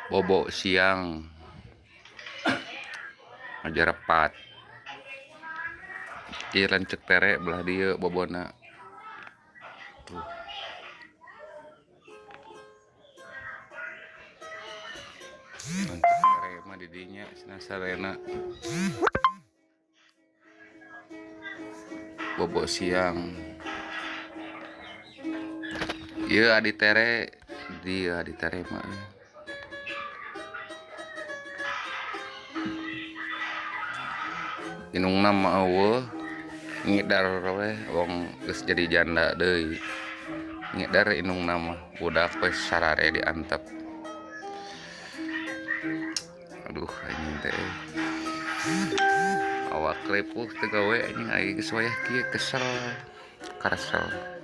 Bobo siang ngajarepat. Ieu lanceuk tere belah dieu bobona. Tuh. Lanceuk tere mah di dinya cenah sarena. Bobo siang. Ieu adi tere, dieu adi tere mah. Indungna mah eueuh ngidar we wong geus jadi janda deui. Ngidar indungna mah budak we sarare diantep. Aduh anjing teh. Awak ripuh teu gawe anjing, aing geus wayah kieu kesel karesel.